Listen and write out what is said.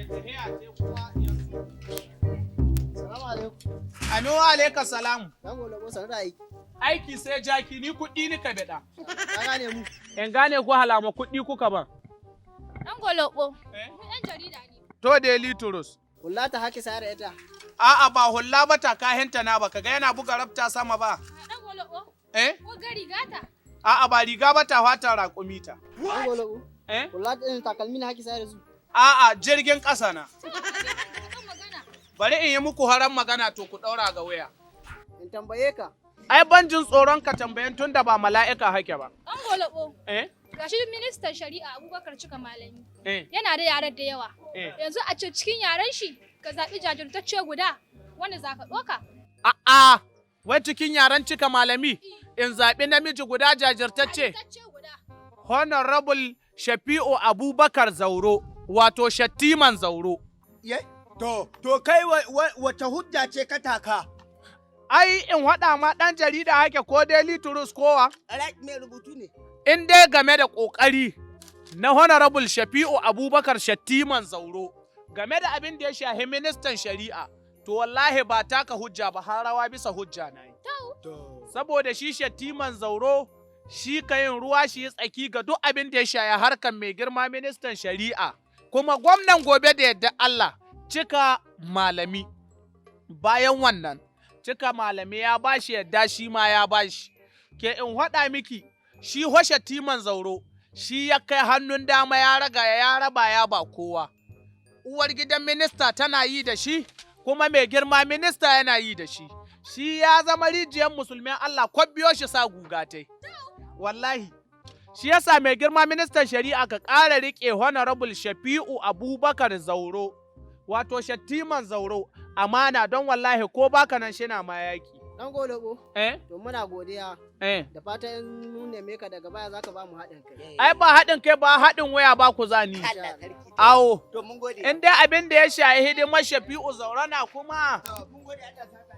Ya tahiya ce kuma yanzu. Salamu alaikum. Amin wa alaika salam. Dan golobo, sanar da aiki. Aiki sai jaki, ni kuɗi ni ka biɗa. Ka gane mu. In gane ku, halama kuɗi kuka ban. Ɗan golobo. Eh? Mu 'yan jarida ne. To, Daily Trust. Hulla ta haki sayar ita. A'a, ba hulla ba, ta kahinta na ba, kaga yana buga rafta sama ba. Ɗan golobo. Eh? Ko ga rigata. A'a, ba riga ba ta, fata raƙumi ta. Dan golobo. Eh? Hulla ɗin takalmi na haki sayar da su. A'a, jirgin ƙasa na. To, kan magana. Bari in yi muku haran magana, to ku ɗaura ga waya. In tambaye ka. Ai ban jin tsoron ka tambayan, tun da ba mala'ika hake ba. Ɗan golobo. Eh? Gashi ministan shari'a Abubakar Cika Malami. Eh. Yana da yaran da yawa. Eh. Yanzu a ce cikin yaran shi ka zaɓi jajirtacce guda wanda za ka ɗauka. A'a, wai cikin yaran Cika Malami in zaɓi namiji guda jajirtacce. Jajirtacce guda. Honorable Shafi'u Abubakar Zauro, wato Shattiman Zauro. Ye? To kai wace hujja ce ka taka? Ai in haɗa ma, ɗan jarida hake ko Daily Trust kowa? Right, mai rubutu ne. In dai game da ƙoƙari na Honorable Shafi'u Abubakar Shattiman Zauro game da abin da ya shahi ministan shari'a, to wallahi ba taka hujja ba, har rawa bisa hujja na yi. To. Saboda shi Shattiman Zauro shi ka yin ruwa shi yi tsaki ga duk abin da ya shahi harkar mai girma ministan shari'a. Kuma gwamnan gobe da yadda Allah, Cika Malami. Bayan wannan, Cika Malami ya bashi yadda, shi ma ya bashi. Ke, in haɗa miki, shi ho Shattiman Zauro shi ya kai hannun dama ya raga ya raba ya ba kowa. Uwar gidan minista tana yi da shi, kuma mai girma minista yana yi da shi. Shi ya zama rijiyar musulmin Allah, ko biyo shi sa gugatai. Wallahi. Shi yasa mai girma ministan shari'a ka ƙara riƙe Honorable Shafi'u Abubakar Zauro, wato Shattiman Zauro, amana, don wallahi ko baka nan shina ma yaƙi. Dan golobo. Eh? To, muna godiya. Eh. Da fatan in mun neme ka daga baya zaka ba mu haɗin kai. Ai ba haɗin kai ba, haɗin waya ba ku zani. Allah sarki. Awo. To, mun gode. In dai abin da ya shahi hidimar Shafi'u Zauro na kuma. To, mun gode, Allah saka.